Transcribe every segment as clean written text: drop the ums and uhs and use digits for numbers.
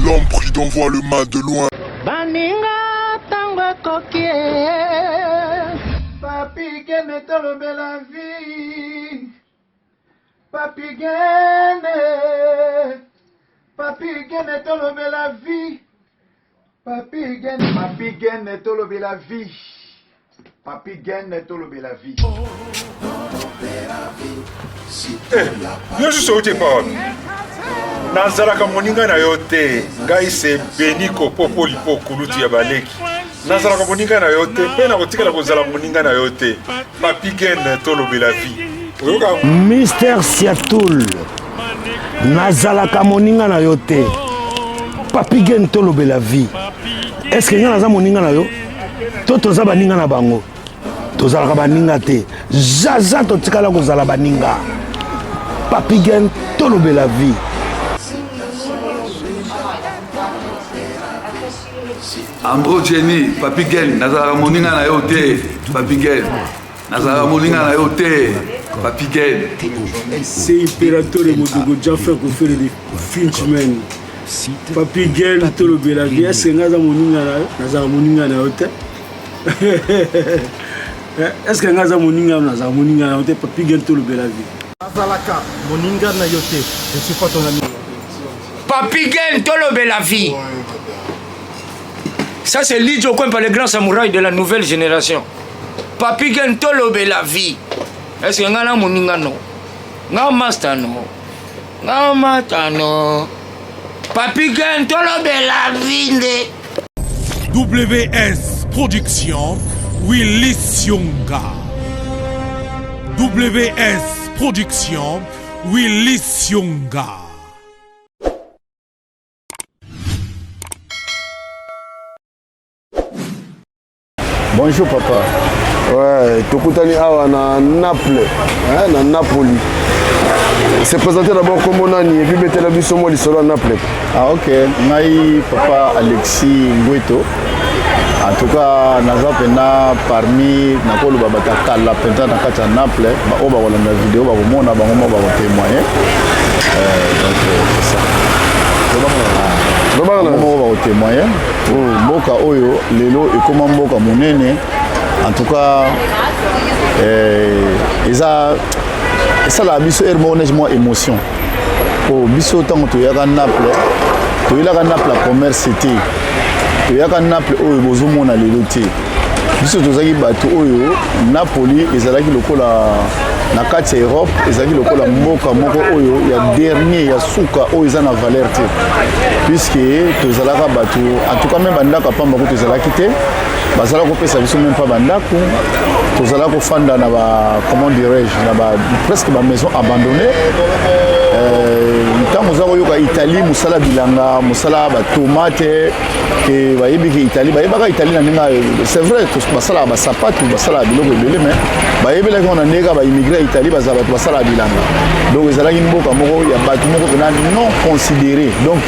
L'homme prudent voit le mal de loin. Baninga tango ekoki eh. Papi Gene tolobela vie Papi Gene Papi Gene tolobela vie Papi Gene Papi Gene tolobela vie Papi Gene tolobela vie. Eh, yo susu outi epa wapi? Nazalaka moninga na yo te. Ngai se Beniko Popolipo kulutu ya baleki. Nazalaka moninga na yo te mpe nakotikala kozala moninga na yo te. Papi Gene tolobela vie. Oyoka Mister Siatul, nazalaka moninga na yo te. Papi Gene tolobela vie. Est-ce que nga naza moninga na yo? To toza baninga na bango? Tozalaka baninga te. Zaza totikala kozala baninga. Papi Gene tolobela vie. Ambro Jenny, Papi Gen, nazalaka moninga na yo te, Papi Gen. Nazalaka moninga na yo te, Papi Gen. C'est Imperatore Modogo Jaffer Kofere de Finchman. Papi Gen tolobela vie, est-ce que nga aza moninga na yo? Nazalaka moninga na yo te. Est-ce que nga aza moninga na yo? Nazalaka moninga na yo te, Papi Gen tolobela vie. Nazalaka moninga na yo te, je suis pas ton ami. Papi Gen tolobela vie. Ça c'est Lidjo Kwempa, le grand samouraï de la nouvelle génération. Papi Gen tolobela vie. Est-ce que nga na moninga no? Nga master no? Nga mata no? Papi Gen tolobela vie nde. WS Production, Willy Sionga. WS Production, Willy Sionga. Bonjour papa. Ouais, tokutani awa na Naples, hein, na Napoli. Se présenter d'abord kombo nani et puis betela biso mwa lisolo ya Naples. Ah ok, ngai papa Alexis Ngweto. En tout cas, naza pena parmi nakoloba bato ya kala mpenza na kati ya Naples, baoyo bakolanda video bakomona bango moko bakotémoigne. Donc c'est ça. Bango moko bakotémoigne. Mboka oyo lelo ekoma mboka monene. En tout cas, eza esalaka biso heure moko neti mwa émotion. Po biso ntango toyaka Naples, toyelaka Naples ya commerce te, toyaka Naples oyo bozomona lelo te. Biso tozalaki bato oyo Napoli ezalaki lokola na kati ya Europe, ezalaki lokola mboka moko oyo ya dernier ya suka oyo eza na valeur te, puisque tozalaka bato en tout cas même bandako ya pamba kutu ezalaki te, bazalaka kopesa biso même pas bandako, tozalaka kofanda na ba, comment dirais-je, na ba presque ba maison abandonnée. Ntango oza koyoka Italie, mosala bilanga, mosala ba tomate, ke bayebi ke Italie, bayebaka Italie na ndenge, c'est vrai, basalaka ba sapatu, basalaka biloko ebele, mais bayebelaki ngo na ndenge ba immigré ya Italie bazala bato basalaka bilanga. Donc ezalaki mboka moko ya bato moko mpena non considéré. Donc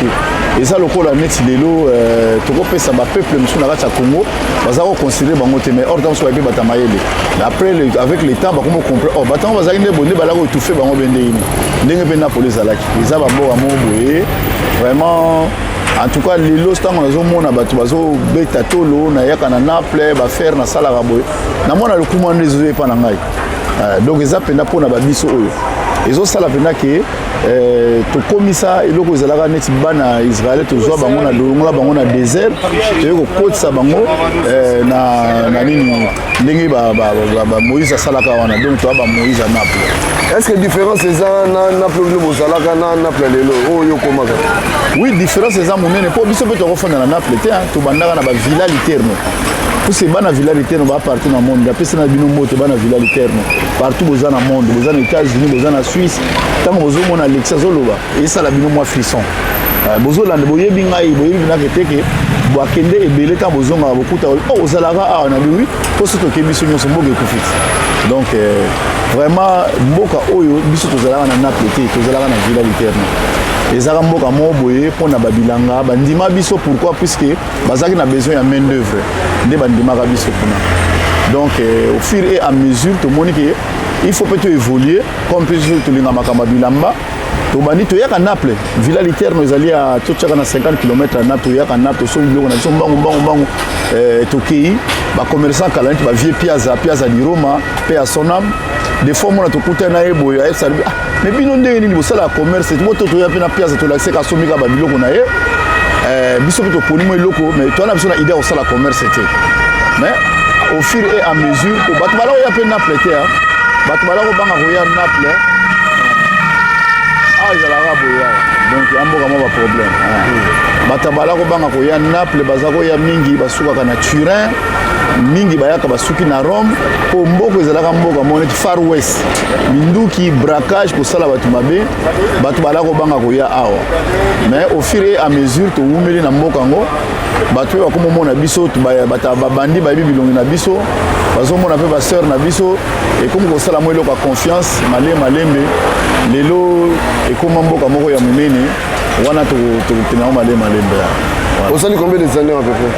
eza lokola neti lelo tokopesa ba peuple mosusu na kati ya Congo baza koconsidere bango te, mais or ntango mosusu bayebi bato ya mayele. Après, avec le temps bakomi comprendre, oh, bato yango bazalaki nde boye, nde balaki koétouffe bango be ndenge nini, ndenge mpe Napoli ezalaki eza bamboka moko boye vraiment. En tout cas lelo ntango nazomona bato bazobeta tolo, nayaka na Naples, bafaire nasalaka boye, namona lokumu wana ezoya epa na ngai. Donc eza mpenza mpona babiso oyo ezosala mpenza ke tokomisa eloko ezalaka neti bana Israël, tozwa bango na longola bango na désert, toye kokotisa bango na nini ndenge ba Moïse asalaka wana. Donc toya ba Moïse ya Naples. Est-ce que différence eza na Naples bino bozalaka na Naples lelo oyo okomaka? Oui, différence eza monene mpo biso mpe tokofanda na Naples te, tobandaka na ba Villa Literno. Puisque bana Villa Literno ba partout na monde, apesa na bino mbote bana Villa Literno partout boza na monde, boza na États-Unis, boza na Suisse, ntango bozomona Alexis azoloba esala bino mwa frisson. Bozolanda, boyebi ngai, boyebi binaka te ke bakende ebele ntango bozongaka bokuta, oh, ozalaka awa na bi, oui, mpo so toke biso nyonso mboka ekufi. Donc vraiment mboka oyo biso tozalaka na Naples te, tozalaka na Villa Literno. Ezalaka mboka moko boye mpona babilanga bandima biso. Pourquoi? Puisque bazalaki na besoin ya main d'œuvre nde bandimaka biso kuna. Donc au fur et à mesure tomoni ke il faut peut évoluer, comme mpe tolinga makambo ya bilamba. Tobandi toyaka Naples, Villa Literno ezali ya totiaka na 50 km ya Naples, toyaka Naples tosombi biloko na biso mbangu mbangu mbangu, eh, tokei bacommerçant kala neti bavieux Piazza, Piazza di Roma mpe ya son âme. Des fois mona tokutani na ye boye ayebisa ah, mais bino ndenge nini bosalaka commerce boto toya mpe na Piazza tolakise ka asombi kaka babiloko na ye eh, biso mpe toponi mwa eloko mais toya na biso na idée ya kosala commerce te mais au fur et à mesure po bato bala koya mpe Naples te bato bala kobanga koya Naples awa ezalaka boye awa donc ya mboka mwa baproblème bato bala kobanga koya Naples baza koya mingi basukaka na Turin mingi bayaka basuki na Rome mpo mboka ezalaka mboka moko neti Far West minduki braquage kosala bato mabe bato bala kobanga koya awa mais au fur et à mesure towumeli na mboka yango bato mpe bakomomona biso babandi bayebi bilongi na biso bazomona mpe basœur na biso ekomi kosala mwa eloko ya confiance malembe malembe lelo ekoma mboka moko ya monene wana tokokende yango malembe malembe. Osali combien des années à peu près?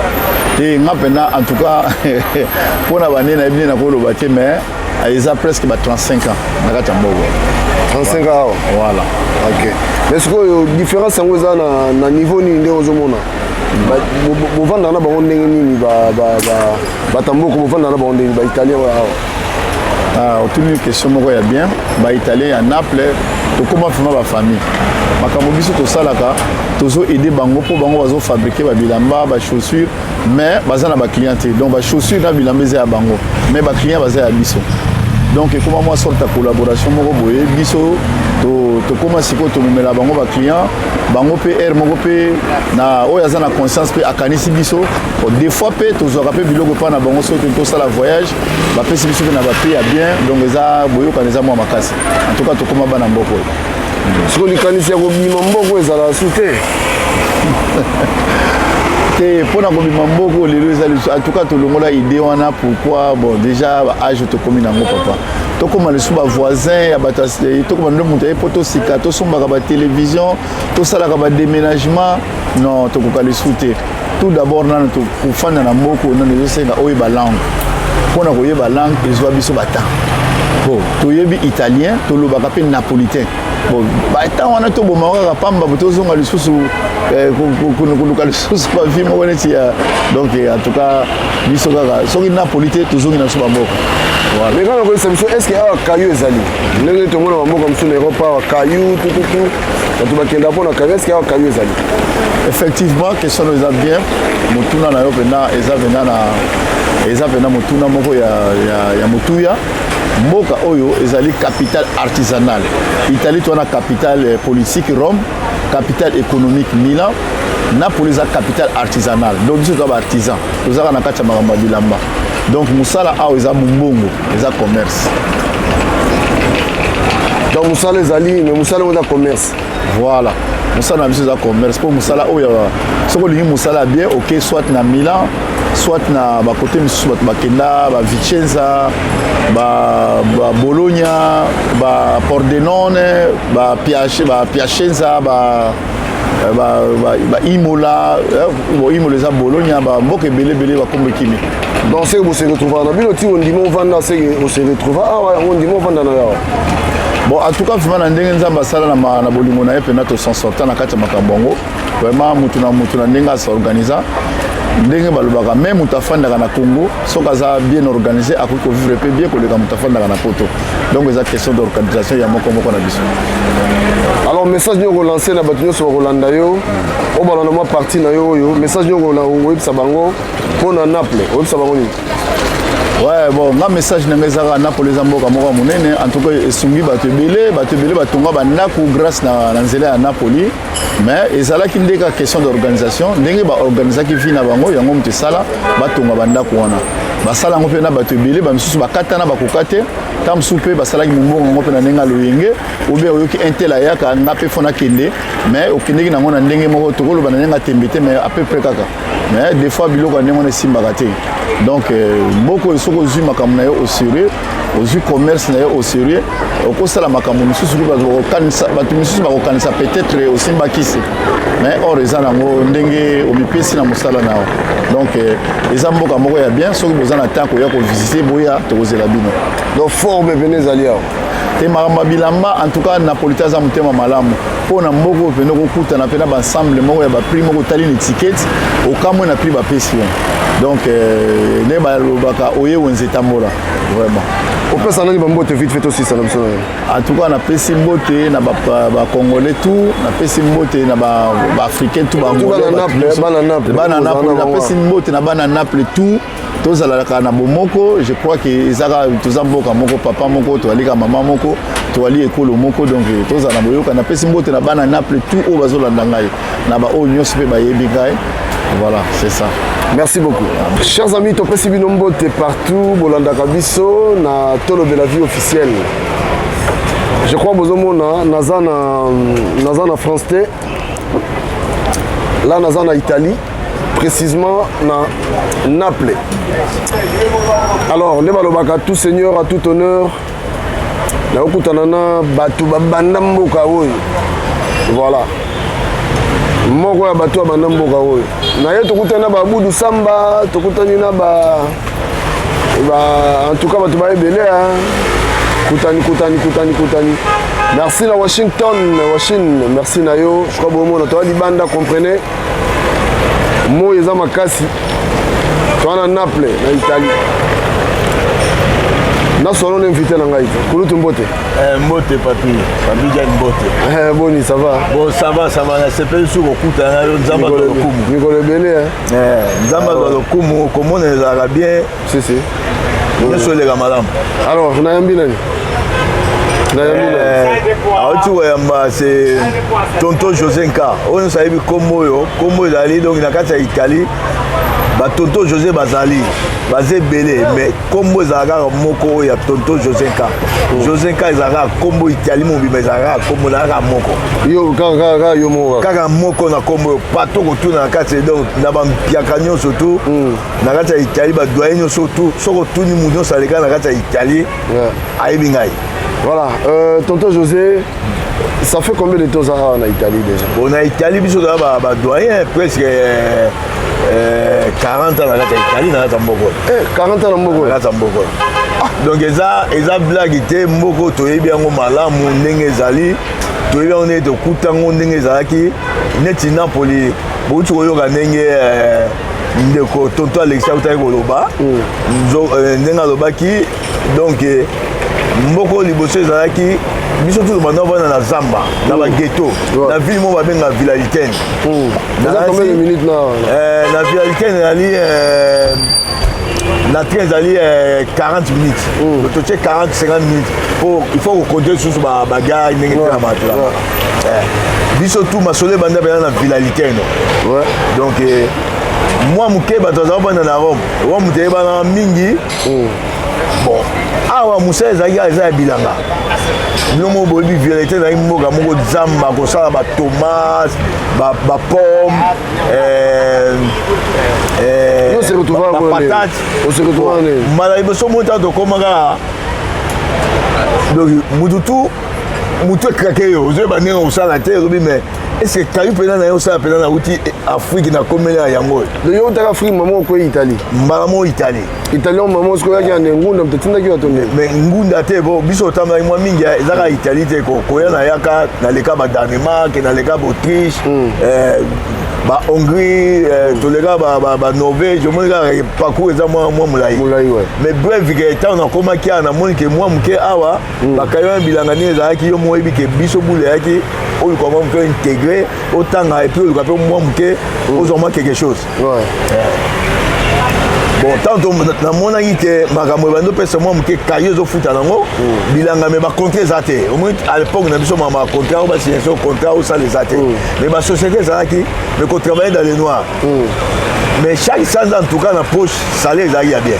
Te nga mpena en tout cas mpona bane nayebi nde nakoloba te mais eza presque ba 35 ans na kati ya mboka. 35 ans awa? Voilà. Ok, mais sikoyo différence yango eza na niveau nini ndenge ozomona bovandaka na bango ndenge nini bato ya mboka bovandaka na bango ndenge baitalien awa? Ah, otuni question moko ya bien. Baitalien ya Naples tokóma vraiment bafamille. Makambo biso tosalaka tozo aider bango mpo bango bazofabriquer babilamba bachaussure mais baza na baclient te. Donc bachaussure na bilamba eza ya bango mais baclient baza ya biso. Donc ekóma mwa sorte ya collaboration moko boye. Biso tokóma sikoyo tomemela bango baclient, bango mpe aire moko mpe na oyo aza na conscience mpe akanisi biso. Des fois mpe tozwaka mpe biloko epai na bango soki tosala voyage, bapesi biso mpe na baprix ya bien. Donc eza boyokana eza mwa makasi. En tout cas tokóma bana mboka oyo. Sikoyo likanisi ya kobima mboka ezalaka su te? Te, mpona kobima mboka lelo eza lisusu, en tout cas tolongola idée wana. Pourquoi? Bon, déjà baage tokómi nango papa, tokóma lisusu bavoisin ya bato, tokóma nde moto aye mpo tosika tosombaka batélévision, tosalaka badéménagement, non, tokoka lisusu te. Tout d'abord nano kofanda na mboka nano ezosenga oyeba langue. Mpona koyeba langue ezwa biso batemps. Bon, toyebi italien, tolobaka mpe napolitain. Bon, batemps wana tobomaka kaka pamba po tozonga lisusu koluka lisusu bavie moko neti ya. Donc en tout cas biso kaka soki Napoli te, tozongi na biso bamboka. Mais kaka koyebisa biso, est ce que awa caillou ezali ndenge tomona bamboka mosusu na Europe? Awa caillou tututu, bato bakenda mpona caillou. Est ce que awa caillou ezali? Effectivement, question no eza bien. Motuna na yo mpenza eza mpenza na eza mpenza motuna moko ya motuya. Mboka oyo ezali capitale artisanale. Italie to wana capitale politique Rome, capitale économique Milan, Napoli eza capitale artisanale. Donc biso toza baartisan, tozalaka na kati ya makambo ya bilamba. Donc mosala awa eza mombongo, eza commerce. Donc mosala ezali, mais mosala yango eza commerce. Voilà, mosala na biso eza commerce mpo mosala oyo soki olingi mosala bien, ok, soit na Milan, soit na bakote misusu bato bakenda, bavicenza, babologna, bapordenone, bapiacenza, baimola. Imola eza Bologna, bamboka ebele ebele bakombo ekimi. Donc seke bose retrouva na bino ti ondima ovanda, seke ose retrouva awa, yango ondima ovanda na yo awa? Bon, en tout cas vraiment na ndenge Nzambe asala na bolingo na ye mpena tosan sorta na kati ya makambo yango. Vraiment mutu na mutu na ndenge asorganiza, ndenge balobaka me moto afandaka na Congo soki aza bien organisé akoki kovivre mpe bien koleka moto afandaka na poto. Donc eza question d'organisation ya moko moko na biso. Alors message nini okolancer na bato nyonso bakolanda yo, oyo balanda mwa parti na yo oyo? Message nini okoyebisa bango mpo na Naples? Oyebisa bango nini? Ouais, bon, nga message na ngai ezaka Napoli eza mboka moko ya monene. En tout cas esungi bato ebele, bato ebele batonga bandako grâce na nzela ya Napoli. Mais ezalaki nde kaka question d'organisation, ndenge baorganisaki vie na bango, yango moto esala batonga bandako wana. Basala yango mpe na bato ebele bamisusu bakatana bakoka te. Ta mosusu mpe basalaki mombongo yango mpe na ndenge ya loyenge obe oyoki un tel ayaka nga mpe fo nakende, mais okendeki nango na ndenge moko tokoloba na ndenge ya tembe te, mais à peu près kaka. Mais des fois biloko ya ndenge wana esimbaka te. Donc mboka oyo soki ozwi makambo na yo au sérieux, ozwi commerce na yo au sérieux, okosala makambo mosusu, bato misusu bakokanisa peut-être osimbakisi, mais or eza nango ndenge omipesi na mosala na yo. Donc eza mboka moko ya bien. Soki boza na temps koya kovisite, boya, tokozela bino. Donc forme pene ezali awa? Te makambo ya bilamba en tout cas Napolitain aza motema malamu mpo na mboka oyo mpenza okokutana mpe na baensemble moko ya baprix moko otali na étiquette okamwe na prix bapesi yo donc euh, nde balobaka oye wenze etambola vraiment. Opesa nani bambote vite fait tosisa na biso na yo? En tout cas napesi mbote na bacongolais tout, napesi mbote na baafricain tout, bana Naples, napesi mbote na bana Naples tout. Tozalaka na bomoko, je crois que ezaka toza mboka moko, papa moko, toalika mama moko, toali ekolo moko, donc tozala na boyoka. Napesi mbote na bana Naples tout oyo bazolanda ngai na baoyo nyonso mpe bayebi ngai. Voilà, c'est ça. Merci beaucoup. Chers amis, topesi bino mbote partout bolandaka biso na Tolobela Vie officielle. Je crois bozomona naza na naza na France te. Là naza na Italie, précisément na Naples. Alors, nde balobaka tout seigneur à tout honneur. Nakokutana na bato babanda mboka oyo. Voilà. Moko ya bato abanda mboka oyo. Na ye tokutani na babudu samba, tokutani na ba ba en tout cas bato ba ebele hein. Kutani kutani kutani kutani. Merci na Washington, Washington, merci na yo. Je crois bomona toa libanda comprenez. Moi eza makasi. Toa na Naples na Italie. Na solo na invité na ngai. Kulutu mbote. Eh, mbote papi, papi Jan mbote. Eh, boni ça va? Bon ça va, ça va. Nasepeli soki kokutana na yo, Nzambe azwa lokumu. Mikolo ebele hein. Eh, Nzambe azwa lokumu, komona ezalaka bien. Si si. Nyonso eleka malamu. Alors, nayambi nani? Nayambi nani? Auti koyamba c'est tonton José Nka. Oyo nyonso ayebi kombo oyo, kombo ezali donc na kati ya Italie. Ba tonton José bazali, baza ebele mais kombo ezalaka kaka moko oyo ya tonton José Nka. José Nka ezalaka kaka kombo Italie mobimba, ezalaka kaka kombo na kaka moko. Yo kaka kaka yo moko. Kaka moko na kombo oyo pato kotuna na kati donc na bampiaka nyonso tu na kati ya Italie, badoyen nyonso tu soki otuni moto nyonso aleka na kati ya Italie ayebi ngai. Voilà, euh, tonton José, ça fait combien de temps ça en Italie déjà? Bon, na Italie biso toza ba ba doyen presque 40 ans na kati ya Italie, na kati ya mboka. Eh, 40 ans na mboka. Na kati ya mboka. Donc eza eza blague te, mboka toyebi yango malamu ndenge ezali, toyebi yango ndenge tokuta yango ndenge ezalaki neti Napoli. Bouti koyoka ndenge ndeko tonton Alexis autaki koloba, ndenge alobaki donc mboka liboso ezalaki biso tu tobanda kovanda na zamba na baghetto na ville moko babenga Villa Litene. Na Villa Litene ezali na train ezali 40 minutes, totie 40 50 minutes po il faut kokonte lisusu bagare ndenge te na bato biso tu masolo ebanda mpena na Villa Litene. Donc mwa moke bato bazala banda na Rome, Rome moto eyebana mingi. Bon, awa mosala ezalaki eza ya bilanga, bino moko boyebi violete ezalaki mboka moko zamba, kosala batomate, bapomme, bapatate. Mbala liboso moi ntango tokóma kaka donc mutu tu mutu ekrake yo ozoyeba ndenge kosala te, olobi mais est ce que kayu mpena na ye osala mpena nauti Afrique nakomeli ya yango oyo. Yo utaka Afrique mama okoyi Italie? Mbala moko Italie. Italien mama osiko oyaki ya ngunda moto atindaki yo tonde? Mais ngunda te, bo biso otambaki mwa mingi, eza kaka Italie te. Koya nayaka naleka ba Danemark, naleka ba Autriche, ba Hongrie, toleka ba Norvège. Omoni kaka parcours eza mwa molai, mais bref ke ntango nakomaki awa namoni ke mwa moke awa bakayo ya bilanga ndenge ezalaki. Yo moko oyebi ke biso bule eyaki oluka mwa moke intégré otanga et puis oluka mpe mwa moke ozwa mwa quelque chose. Bon, ntango namonaki ke makambo ebandi opesa mwa moke, kayo ezofuta nango bilanga, mais bacontrat eza te. Omoni à l'époque na biso mama bacontrat oyo basigne so contrat osala eza te, mais basociété ezalaki, mais kotravailler dans le noir, mais chaque sanza en tout cas na poche salaire ezalaki ya bien,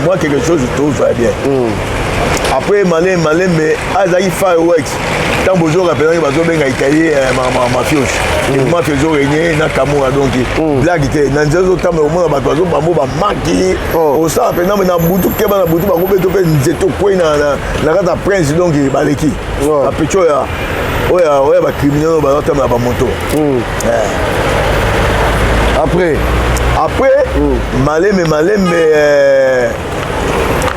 moi quelque chose tozwa ya bien. Après malembe malembe azalaki fireworks. Ntango bozoyoka mpenza bazobenga Italie mafios, mafia ezorenye na Kamura, donc blague te. Na nzela ozotambola komona bato bazobambo bamaki osala mpenza na butu, keba na butu bakobeto mpe nzete okwei na kati ya prince. Donc baleki bapeti oyo oyo bacriminel oyo bazotambola bamoto. Après Après malembe malembe.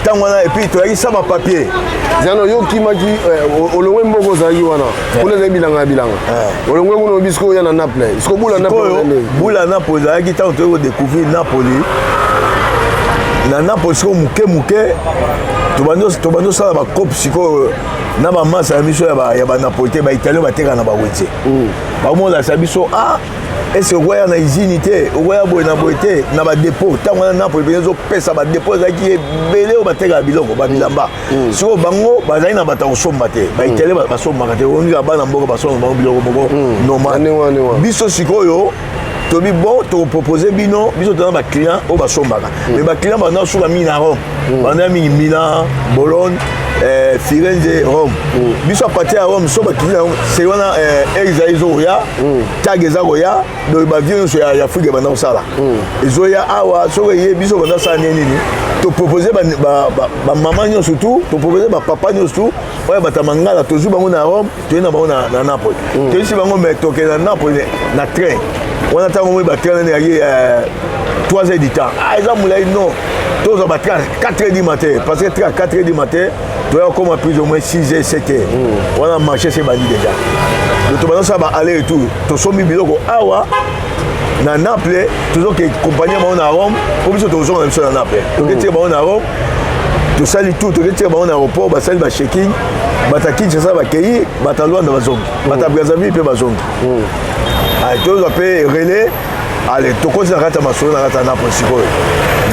Ntango wana et puis toyaki sa bapapier. Zano yo okimaki eh, olongwe mboka ozalaki wana eh. kuna ezali bilanga ya bilanga eh. olongwe kuna obi sikoyo oya na Naples sikoyo bula Naples bula Naples ezalaki ntango toyei kodécouvrir Napoli na Naples sikoyo moke moke tobandi osala bacope sikoyo na bamasa ya biso ya banapoli te baitalien bateka na bawenze mm. bakomolakisa biso ah ese okoya na usine te okoya boye na boye te na badepo ntango wana napoli mpenza ezopesa badepo ezalaki ebele oyo batekaka biloko babilamba mm. sikoyo bango bazali na bato ya kosomba te baitalien mm. basombaka te onika bana mboka basomba bango biloko moko mm. normal biso sikoyo tobi bon tokopropose bino biso toza baclient oyo basombaka mais baclient banda suka mingi na rome banda mingi milan bologne eh, firenze rome biso apartir ya rome so bakili na se wana eh, ezali ezokoya tag eza koya donc bavio nyonso ya afrika ebanda kosala ezoya awa soki eye biso banda kosala nde nini topropose bamama nyonso tu topropose bapapa nyonso tu oyo bato ya mangala tozwi bango na rome toye na bango na napoli mm. toyebisi bango me tokende na napoli na train wana ntango moi batrain nani yaki 3 heures du temps ah eza molai non tozwa batrain 4 heures du matin parce que train 4 heures du matin toya kokoma plus ou moins 6 heures 7 heures mm. wana marché se ebandi déjà donc tobanda osala ba aller retour tosombi biloko awa na Naples tozoke compagnie bango na Rome mpo biso tozonga na biso na Naples toketika bango na Rome tosali tout toketika bango na aéroport basali ba checking bato ya Kinshasa bakei bato ya Luanda bazongi bato ya Brazzaville mpe bazongi mm. tozwa mpe relais ale tokoti na kati ya masolo na kati ya Naples sikoyo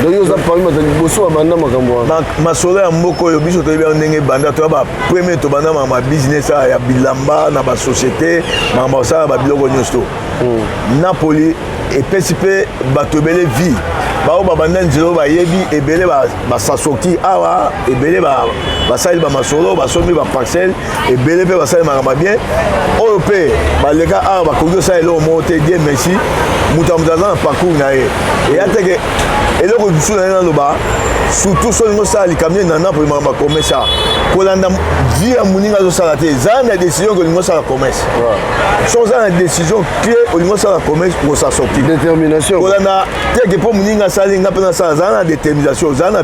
donc yo oza parmi bato ya liboso babanda makambo wana masolo ya mboka oyo biso toyebi yango ndenge ebanda toya ba premier tobanda makambo ya business ya bilamba na basociété makambo ya kosala babiloko nyonso to mm. Napoli epesi mpe bato ebele vie baoyo babanda nzela oyo bayebi ebele basasorti awa ebele basali bamasolo basombi baparcelle ebele mpe basali makambo ya bien oyo mpe baleka awa bakoki kosala eloko moko te die merci moto ya moto aza na parcours na ye eya te ke eloko mosusu na ye naloba surtout soki olingi osala likambo nini na napoli makambo ya commerce kolanda vie ya moninga azosala te eza na décision ke olingi osala commerce soki oza na décision clé olingi osala commerce okosa sorti détermination kolanda teke mpo moninga asali nga mpe nasala zala na détermination ozala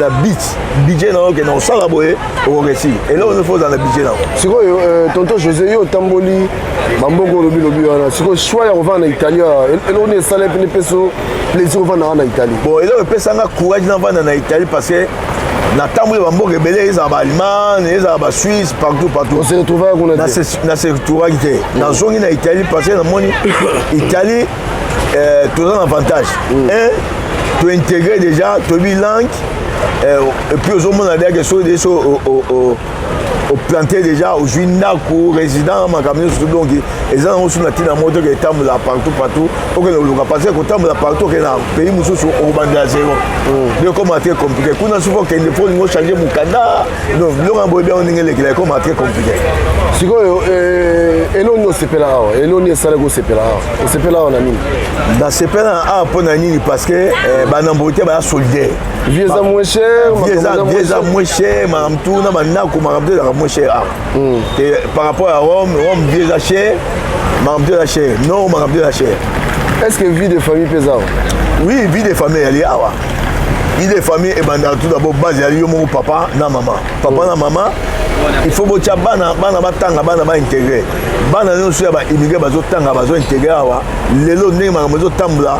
na bit budget na yo okende kosala boye okoresir eloko nyonso ozala na budget na yango sikoyo euh, tonton josé yo otamboli bamboka olobi lobi wana sikoyo choix ya kovanda na italie eloko nini esala mpe epeso plaisir ovanda wana na italie bon eloko epesanga courage navanda na italie parce que natamboli bamboka ebele ezala baallemagne ezala basuisse partout partout na se retrouvaki te nazongi na italie parce que namoni italie euh, toza na avantage mm. un tointegre déjà toyebi langue euh, et puis ozomona deake soki so oplante déjà ozwi ndako résident makambo nyonso donc eza nango su na ntina moko toke etambola partout partout okende koluka parce que kotambola partout okende na pays mosusu okobandela zero nde ekoma très compliqué kuna soki okende fo olingi ochange mokanda donc biloko ya boye biango ndenge elekela ekoma très compliqué sikoyo eh, eloni osepela awa eloni esalaki osepela awa osepela awa na nini nasepela na awa mpo na nini parce que eh, banambote baya solidaire vie eza moins cher vie eza moins cher makambo tu na bandako makambo tu ezalaka moins cher awa hmm. par rapport à rome rome vie eza cher makambo tu eza cher non makambo tu eza cher est ce que vie de famille mpe eza awa oui vie de famille eyali awa vie de famille ebandaka tout d'abord base eyali yo moko papa na mama papa na mama il faut botya bana bana batanga bana baintegre bana nyonso ya baimmigré bazotanga bazointegre awa lelo ndenge makambo ezotambola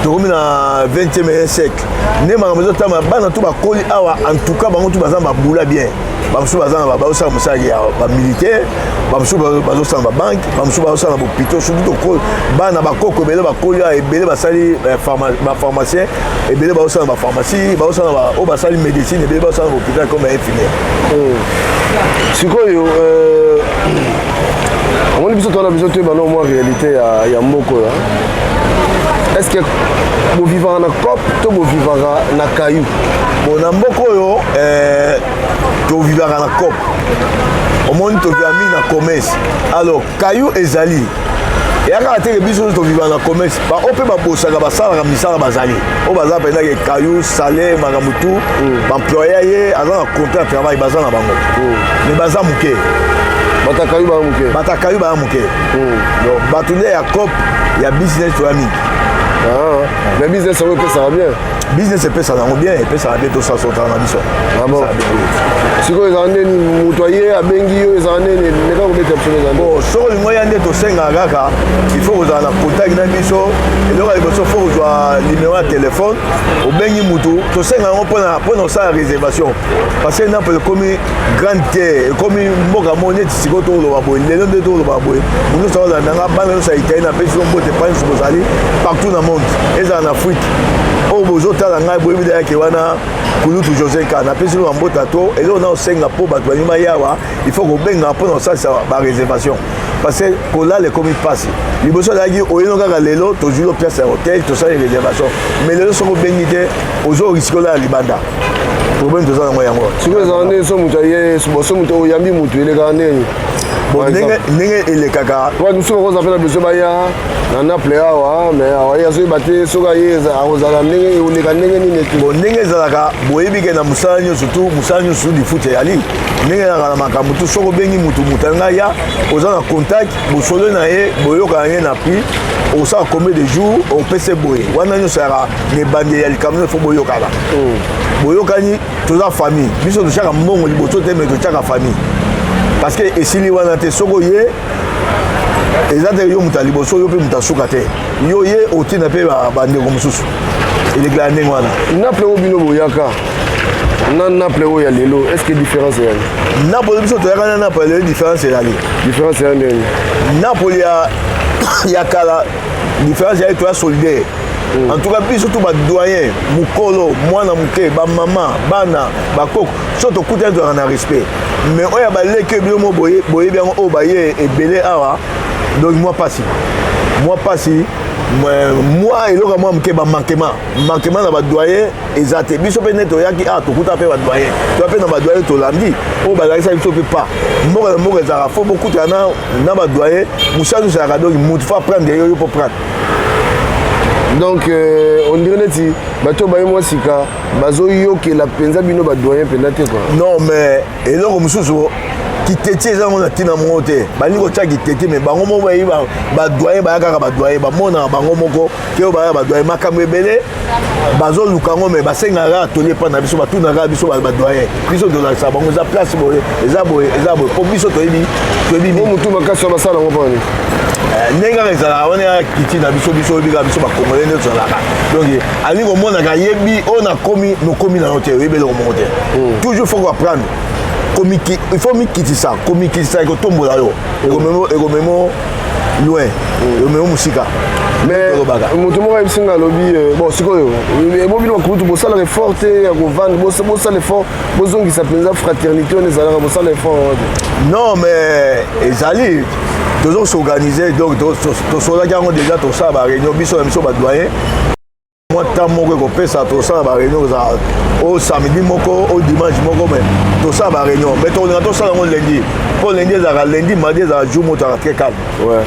tokomi na 20e siècle nde makambo ezotambola bana to bakoli awa en tout cas bango tu baza mabula bien bamosusu baza na bazosala mosala ya bamilitaire bamosusu bazosala na babanke bamosusu bazosala na bopito surtout bana bakoko ebele bakoli awa ebele basali eh, bapharmacien ebele bazosala na bapharmacie bazosala oyo basali médecine ebele bazosala na hôpital comme infirmière hmm. sikoyo euh, omoni biso towana biso toyeba no mwa réalité ya, ya mboka oyo est ce que bovivaka na cop to bovivaka na caillou bon na mboka oyo eh, tovivaka na cop omoni tovivaka mingi na commerce alors caillou ezali eyakaka teke biso nyonso tovivaka na commerce baoyo mpe babosaka basalaka misala bazali oyo baza mpenza ke caillou salaire makambo tu mm. baemploye ye aza na contrat ya travail baza na bango mm. mais baza moke batakayu baya moke batakayu baya moke mm. donc bato nde ya cop ya business toya mingi ah. Mais business yango epesaka bien? Business epesaka yango bien, epesaka bien, tosasotaka na biso. Ah bon? Sikoyo ezala ndeni moto aye abengi yo, ezala ndeni meka kobeta biso eza? Bon, soki olingi oya nde tosengaka kaka, il faut kozala na contact na biso. Eloko ya liboso, faut kozwa numero ya telefone, obengi mutu. Tosenga yango mpona kosala réservation, parce que Naples ekomi grande terre, ekomi mboka moko neti sikoyo tokoloba boye, lelo nde tokoloba boye, moto nyonso akolanda nga, bana nyonso ya Italie, napesi yo mbote epai nyonso bozali partout na monde, ezala na Afrique oyo bozotala ngai, boyebi dayake wana kulutu José Ka, napesi bino bambote. To eloko na osenga mpo bato balingi bayawa, il faut kobenga mpona kosalisa baréservation, parce que kolala ekomi mpasi. Liboso azalaki oyeno kaka lelo tozwi yo place ya hotel, tosali réservation, mais lelo soki obengi te, ozo risque olala libanda. Problème toza nango yango. Sikoyo ezala ndenge so moto aye, so moto oyambi moto, elekaka ndenge? Bon, ndenge elekaka, bato mosusu bakoza mpe na besoin baya na Naples awa, mais awa ye azoyeba te soki aye akozala ndenge, eleka ndenge nini ete? Bon, ndenge ezalaka, boyebi ke na mosala nyonso tu, mosala nyonso tu lifuta eyali. Ndenge ezalaka na makambo tu, soki obengi motu, motu alinga ya, oza na contact, bosolo na ye, boyokana ye na prix, okosala combien de jours, opese boye, wana nyonso yaka na ebandeli ya likambo nyonso, faut boyokana. Boyokani, toza famille. Biso totiaka mbongo liboso te, mais totiaka famille, parce que esili wana te. Soki oye, eza te yo moto ya liboso, yo mpe moto asuka te, yo ye otinda mpe bandeko mosusu, elekela ndenge wana. Naples oyo bino boyaka na Naples oyo ya lelo, est ce que différence eyali? Napoli biso toyaka na Napoli lelo, différence ezali. Différence eya ndenge? Napoli ya kala, différence eyali, toya solidaire. En tout cas biso tu badoyen, mokolo, mwana moke, bamama, bana, bakoko, so tokutani, tozalaka na respect. Mais oyo ya baleki oyo bino mo boyebi yango, oyo baye ebele awa, donc mwa pasi, mwa pasi, mwa eloko ya mwa moke, bamanquement, manquement na badoyen eza te. Biso mpe nde toyaki awa, tokuta mpe badoyen, toya mpe na badoyen, tolandi oyo balakisa biso mpe pa mboka na mboka ezalaka, faut bokutana na badoyen. Mosala nyonso ezalaka, donc motu faut apprendre yo, yo mpo prendre. Donc on dirait neti bato baye mwa sika bazoyokela mpenza bino badoyen mpenza te quoi. Non, mais eloko mosusu, kiteti eza yango na ntina moko te. Balingi kotya kiteti, mais bango moko bayebi, badoyen baya kaka, badoyen bamonaka bango moko ke oyo baya badoyen, makambo ebele bazoluka yango, mais basengaka kaka toli epai na biso, batunaka biso badoyen, biso tolakisaka bango eza place boye, eza boye, eza boye, mpo biso toyebi, toyebi. Motu makasi wa basala yango mpona? Ndenge kaka ezalaka wana ya kiti na biso, biso oyebi kaka biso bakongole nde tozalaka. Donc alingi komonaka, yebi oyo nakomi, nokomi nango te, oyebi eloko moko te. Toujours faut koapprendre, il faut mikitisa, komikitisa ekotombola yo, ekomemo loin, ekomemo mosika. Mais moto moko ayebisi nga, alobi bon, sikoyo ebo bino bakulutu bosalaka effort te ya kovanda, bosala effort, bozongisa mpenza fraternité wana ezalaka, bosala effort wana te? Non, mais ezali, tozos'organiser, donc tosolaki yango déjà, tosala baréunion biso na biso badoyen, mwa temps moko ekopesa, tosala baréunion, kozala o samedi moko, o dimanche moko, mais tosala baréunion. Mais tokolinga tosala yango lundi, mpo lundi ezalaka, lundi, mardi ezalaka jour moko tozalaka très calme. Ouais.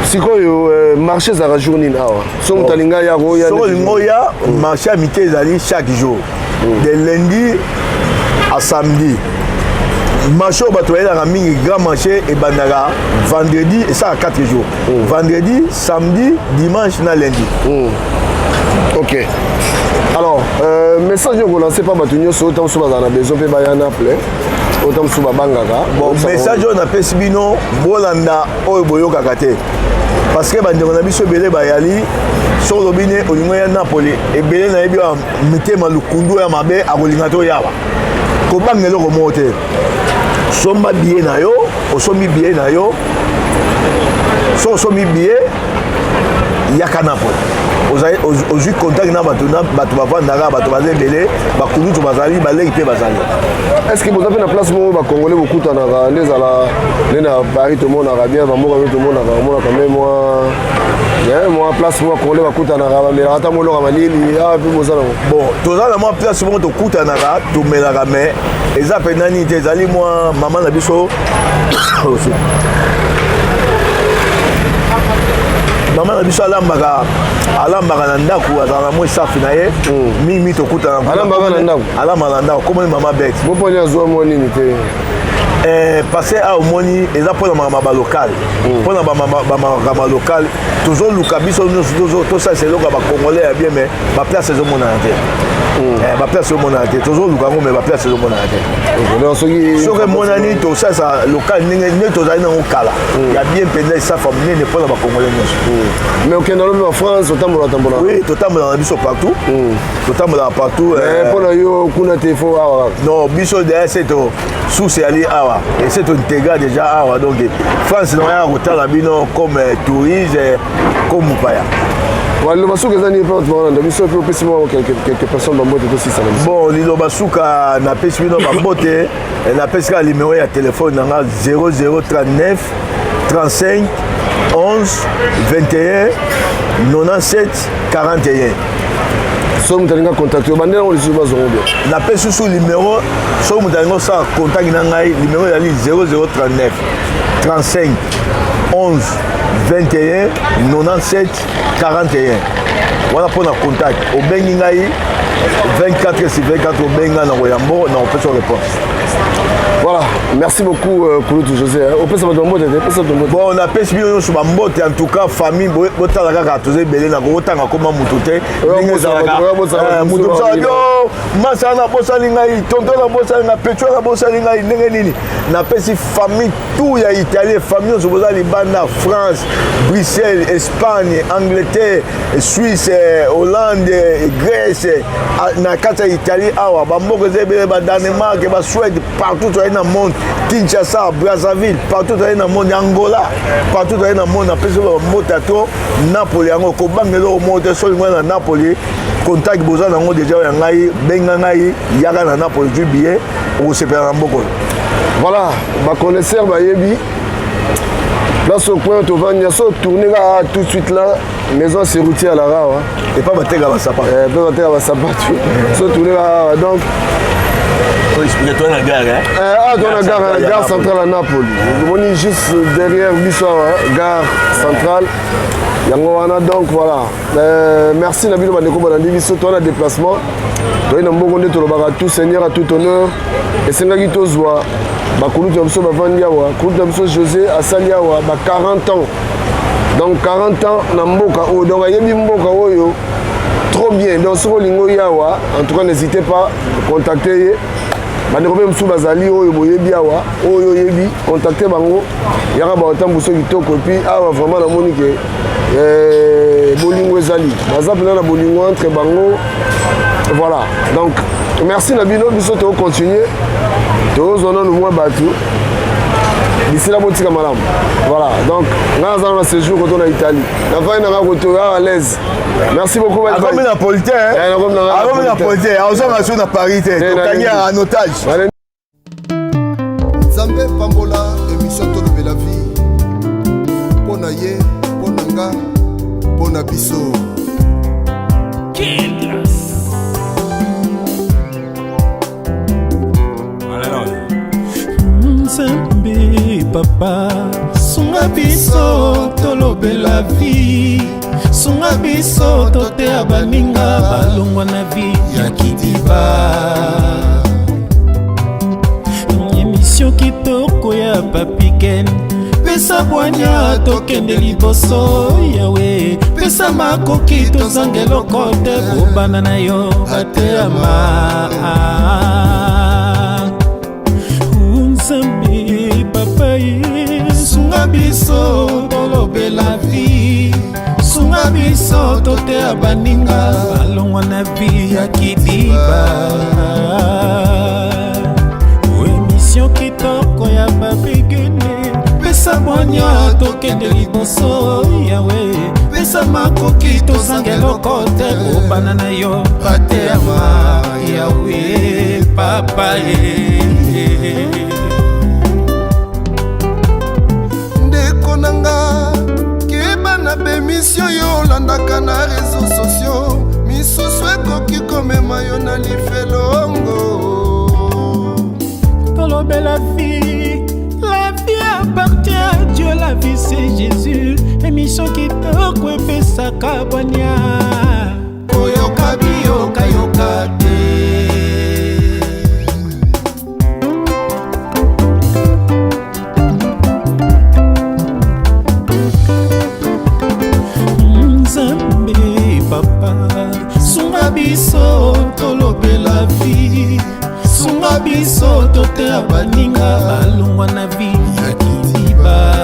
Sikoyo marché ezalaka jour nini awa, so moto alinga ya koya? Soki olingi oya, marché ya mike ezali chaque jour de lundi à samedi. Marché oyo bato bayelaka mingi, grand marché, ebandaka vendredi, esalaka 4 jours: vendredi, samedi, dimanche na lundi. Ok, alors message oyo kolancer mpa bato nyonso oyo ntango mosusu bazala na besoin mpe baya Naples, oyo ntango mosusu babangaka? Bon, message oyo napesi bino, bolanda oyo boyokaka te, parce que bandeko na biso ebele bayali, soki olobi ne olingi oya Napoli, ebele nayebi ya mitema lukundu ya mabe akolinga te oyawa. Kobanga eloko moko te, somba billet na yo, osombi billet na yo, so osombi billet, yaka Napoli, ozwi contact na bato, na bato bavandaka, bato baza ebele, bakulutu bazali, baleki mpe bazali. Est ce que boza mpe na place moko bacongolais bokutanaka nde ezala nde na Paris? Tomonaka bien bamboka nde tomonaka, omonaka mpe mwa place moko bacongolais bakutanaka, bamelaka ata moloka malili awa mpe, boza nango? Bon, toza na mwa place moko tokutanaka, tomelaka, mais eza mpenza nini te, ezali mwa mama na biso, mama na biso alambaka, alambaka na ndako, azalaka na mwa esafi na ye mingi, tokutana. Alambaka na ndako? Alambaka na ndako, komoni mama Bet. Boponi azwa mwa nini te? Eh, parce awa omoni eza mpona makambo ya balokale mpona bamakambo ya lokale tozoluka biso nyonso tosalisa eloko ya bacongolais ya bien mais baplace ezomonana te. Eh, baplace ezomonana te, tozoluka yango mais baplace ezomonana te. Soki emonani, tosalisa lokale ndenge ndenge tozali nango kala ya bien mpenza, esafa monene mpona bacongolais nyonso. Mais okenda lobi ba France, otambola tambola? Oui, totambolaka na biso partout, totambolaka partout. Mpona yo kuna te, fo awa? Non, biso derrière se to source eyali awa, ese tointégra déjà awa. Donc France na yaka kotala bino comme touriste, comme mopaya. Liloba suka eza nini mpe bato baolanda biso, mpe opesi mwa quelques personnes bambote, tosisa na biso? Bon, liloba suka, napesi bino bambote, napesi kaka numéro ya telefone na nga: 0039 35 11 21 97 41. Soki moto alinga contact yo, bandela yango lisusu, bazongo bien. Napesi susu numéro, soki moto alingi osala contact na ngai, numéro ezali 0039 35 11 21 97 41. Wana mpona contact. Obengi ngai 24 sur 24, obengi ngai na koyambo na kopesa réponse. Voilà, merci beaucoup Kulutu José. Opesa bato bambote te, opesa bato bambote. Bon, napesi bino nyonso bambote. En tout cas famille, botala kaka, toza ebele, na kokotanga koma motu te. Ndenge ezalaka, motu mosalaki masa nabosani ngai, tonton nabosani ngai, petro nabosani ngai, ndenge nini. Napesi famille tout ya Italie, famille nyonso boza libanda, France, Bruxelles, Espagne, Angleterre, Suisse, Hollande, Grèce, na kati ya Italie awa, bamboka eza ebele, baDanemark, baSuède, partout tozali na monde, Kinshasa, Brazzaville, partout tozali na monde, Angola, partout tozali na monde. Napesi bambote to Napoli yango, kobanga eloko moko te. Soki ngai na Napoli, contact boza nango déjà ya ngai, benga ngai, yaka na Napoli, zwi billet, okosepela na mboka oyo. Voilà, baconnaisseur bayebi place au coin tovandi. So tourne kaka tout de suite là, maison Serroutier alaka awa. Epa bateka basapato. Mpe bateka basapatu. So tourne kaka awa, donc expliquer toi na gare, hein? Ah, toi na gare, gare centrale à Napoli. Omoni juste derrière biso awa, gare centrale yango wana. Donc voilà, merci na bino bandeko balandi biso. Toa na déplacement, toyei na mbongo nde tolobaka tout seigneur à tout honneur. Esengaki tozwa bakulutu na biso bavandi awa. Kulutu na biso José asali awa ba 40 ans, donc 40 ans na mboka oyo, donc ayebi mboka oyo trop bien. Donc soki olingi oya awa, en tout cas n'hésitez pas, contacter ye. Bandeko mpe mosusu bazali oyo boyebi awa, oyo oyebi, contacte bango, yaka baotambuso kitoko. Et puis awa vraiment namoni ke bolingo ezali, baza mpena na bolingo entre bango. Voilà, donc merci na bino. Biso tokocontinue, tozwa nanu mwa bato bisila, botika malamu. Voilà, donc ngai naza na séjour koto na Italie, nafai nanga koto à l'aise. Merci beaucoup. Akomi na Polité, akomi na Polité, azonga so na Paris te, tokangi en otage. Nzambe pambola émission Tolobela Vie, mpo na ye, mpo na nga, mpo na biso. Quelle grâce! Nzambe papa, sunga biso tolobela vie, sunga biso toteya baninga balongwa na vie ya kidiba. Émission kitoko ya Papi Gen, pesa bwanya tokende liboso. Yawe, pesa makoki tozanga eloko te, kobanda na yo bateyama. Nzambe papa ye, sunga biso tolobela vie, sunga biso toteya baninga balongwa na vie ya kidiba. Émission kitoko ya Papi Gen, pesa bwanya tokende liboso. Yawe, pesa makoki tozanga eloko te, kobana na yo bateyama. Yawe papa ye. Ndeko na nga, keba na baémission yo olandaka na réseaux sociaux, misusu ekoki komema yo na lifelongo. Tolobela vie, la vie appartient à Dieu, la vie c'est Jésus. Émission kitoko epesaka bwania. Koyoka biyokayoka te. papa. Sunga biso tolobela vie, sunga biso toteya baninga balongwa na vie ya kidiba.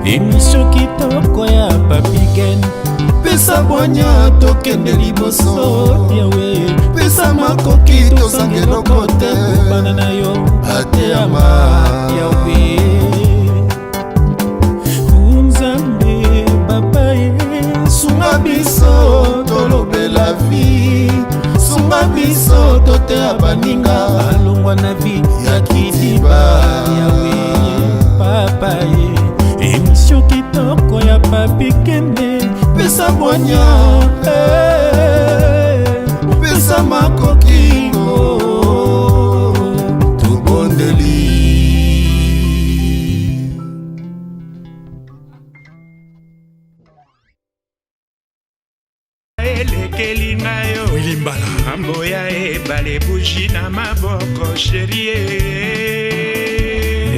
Emission kitoko ya Papi Gen, pesa bwanya tokende liboso, yawe pesa makoki tozanga eloko te, bana na yo bateyama yawe Nzambe papa ye. Sunga biso tolobela vie, sunga biso toteya baninga balongwa na vie ya kidiba, yawe papa ye. Emission kitoko ya Papi Kende, pesa bwanya, eh, pesa makoki, oh, tobondeli. Elekeli ngai yo Willy Mbala, ngambo ya ebale, buji na maboko, chérie.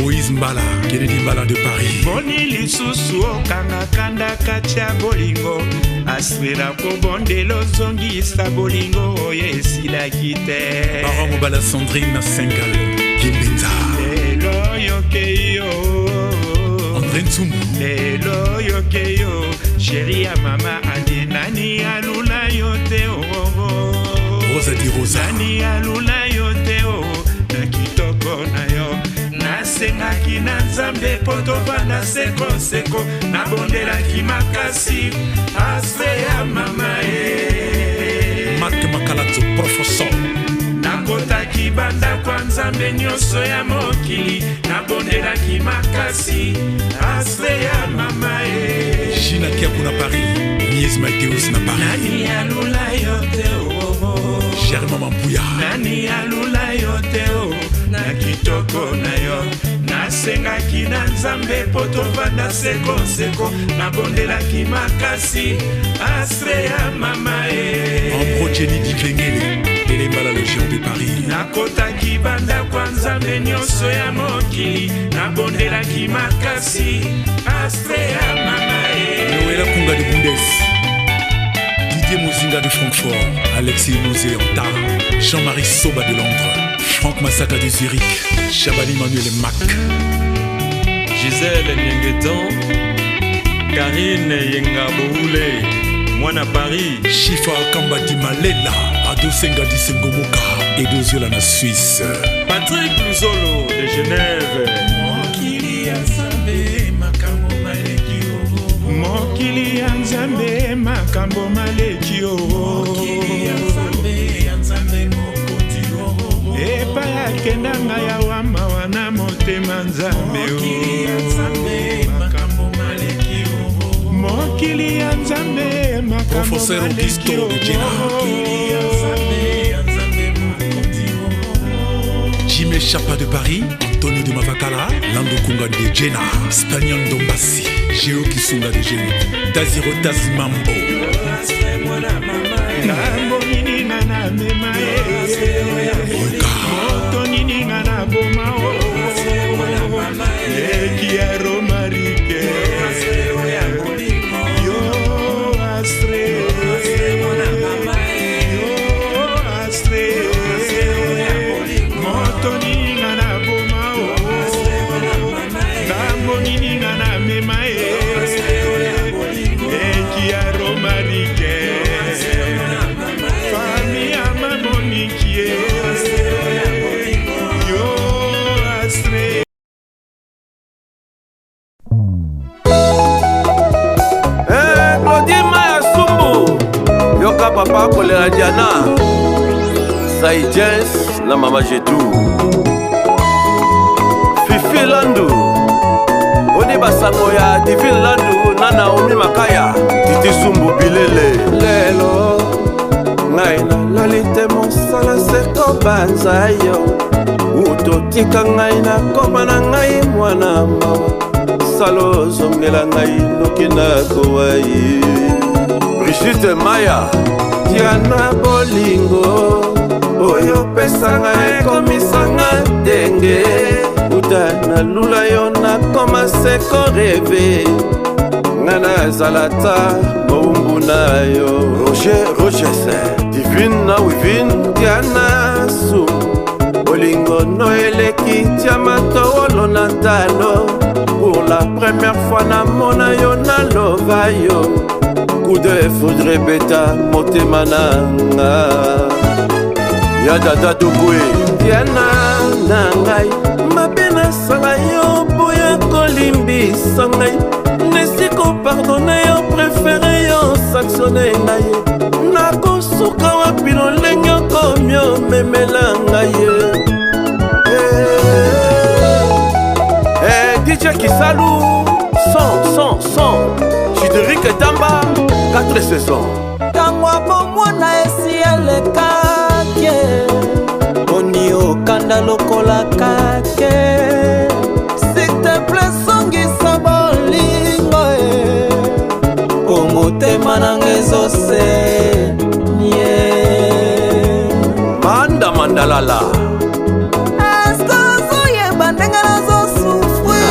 Moïse Mbala, Kennedy Mbala de Paris. Boni lisusu okanga kanda kati ya bolingo, aswela kobondela ozongisa bolingo oyo esilaki te. Baron Mobala, Sandrine Sengal Kimbenza. Lelo yoke yo. André Ntsumbu. Lelo yoke yo, chéri ya mama ade, nani alula yo te oo? Rosa di Rosa. Nani alula yo te o na kitoko na yo? Nasengaki na Nzambe mpo tovanda sekoseko, nabondelaki makasi ase ya mama ye. Marc Makalato, professeur. Nakotaki bandako ya Nzambe nyonso ya mokili, nabondelaki makasi ase ya mama ye. Gina Kiakou na Paris, Mies Mateus na Paris. Nani alula yo te o? Germain Mampuya. Nani alula yo te o na kitoko na yo? Nasengaki na Nzambe mpo tovanda sekoseko, nabondelaki makasi asre ya mama ye. Ambro Jenny Diklengele, Télé Mbala le géant de Paris. Nakotaki bandako ya Nzambe nyonso ya mokili, nabondelaki makasi astre ya mama ye. Noëlla Kunga de Bundes, Didier Mozinga de Francfort, Alexis Mosé Anta, Jean-Marie Soba de Londres, Franck Masaka de Zurich, Chabani Manuel Mac. Gisèle Niengetan, Karine Yenga Boule, Mwana Paris. Chifa Kamba di Malela, Adosenga di Sengomoka, Edoziola na Suisse. Patrick Luzolo de Genève. Mokili ya Nzambe makambo maleki o, mokili ya Nzambe makambo maleki o, epai akendanga ya wamawa na motema Nzambe o. Mokili ya Nzambe makambo Professeur maleki Augusto o. de Jena. Jimé Chapa de Paris, Antonio de Mavakala, Lando Kunga de Jena, Spaniel Dombassi, Géo Kisunga de Geno, Daziro Tazimambo. Ngambo nini nga na mema ye, moto nini nga na boma o, leki ya Romarike yo astre, yo astre, moto nini nga na boma o, ngambo nini nga na mema ye, leki ya Romarike, fami ya mamoniki ye, yo astre. Eh, Claudine Maya Sumbu, yoka papa kolela Diana Sai Jens na mama Jetu, Fifi Landu, oni basango ya Divine Landu na Naomi Makaya, Titi Sumbu Bilele. Lelo ngai nalali te, mosala se kobanza yo, utotika ngai nakoma na ngai mwana mawa, salo ozongela ngai noki nakowa ye. Brigitte Maya Diana, bolingo oyo opesanga ekomisanga ndenge uta nalula yo, nakoma se korêver, nga na Nazala ta mowumbu na yo. Roger Roges, Divine na Wivine, Diana Su. Bolingo no eleki diamant wolo na talo. Pour la première fois namona yo nalova yo. Coup de foudre ebeta motema na nga. Ya dada Dokwe. Diana na ngai, mabe nasala yo boya kolimbisa ngai. Nesi kopardone yo, prefere yo sanctionne ngai. Nakosuka wapi lolenge okomi omemela ngai ye. Eh, DJ Kisalu, son, son, son. Chideric Tamba, 4 saisons. Ntango ya bomwana esi elekaki, boni okanda lokola kake. S'il te plaît, songisa bolingo e, po motema nanga ezosenye. Manda Mandalala. Eske ozoyeba ndenge nazosufrir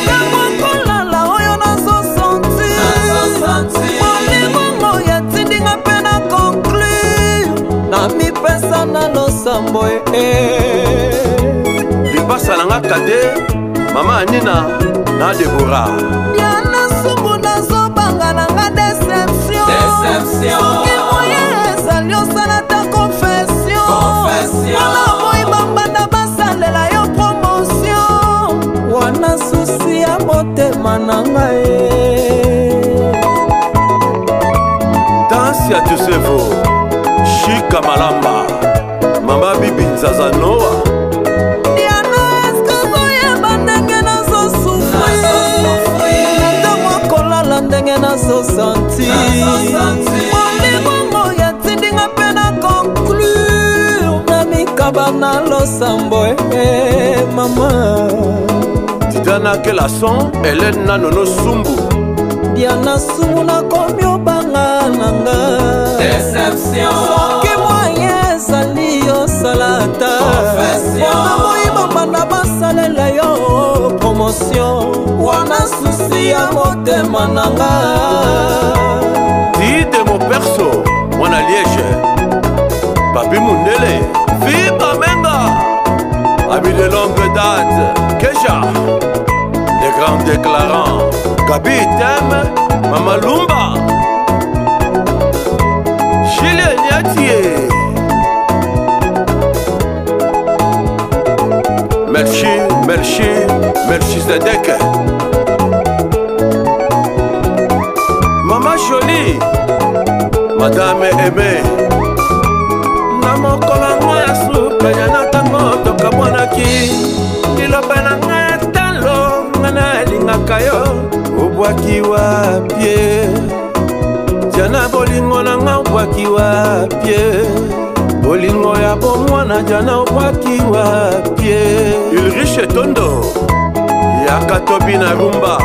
natango kolala oyo nazosentir bolingo oyo etindinga mpe na conclure na mipesa na losambo e. Lipasa na nga kade, mama Anina na Deborah. Diana Sumbu nazobanga na nga deception. Soki moye ezali osala ta confession. Mpona boyi bambanda basalela yo promotion. Wana susi ya motema na ngai. Danse ya Tusevo, Shika Malamba, Mama Bibi Nzaza Noah. Diana, eske ozoyeba ndenge nazosufrir na ntango kolala ndenge nazosentir bolingo oyo etindinga mpe na conclure na mikaba na losambo e mama. Titana Kelason, Hélène Nanono Sumbu. Diana Sumu nakomi obanga na nga. Soki moye ezali osala ta mpona boyi bambanda basalela yo promotion. Wana susi ya motema na nga. Tide Moperso, mwana Liège. Papi Mundele, Viva Menga. Ami de longue date, Keja. Les grands déclarants, Gabi Tem, Mama Lumba. Julien Niatier. Merci, merci, merci Zedek. Mama Jolie, Madame Aimée. Na mokolo yango ya suka ya na ntango tokamwanaki, liloba na ngai ya talo nga nalingaka yo obwaki wapie. Jana bolingo na nga obwaki wapie, bolingo ya bomwana jana obwaki wapie. Ulrich Tondo yaka tobi na rumba.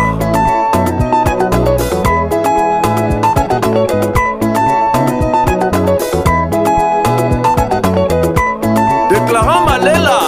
Déclarant Malela.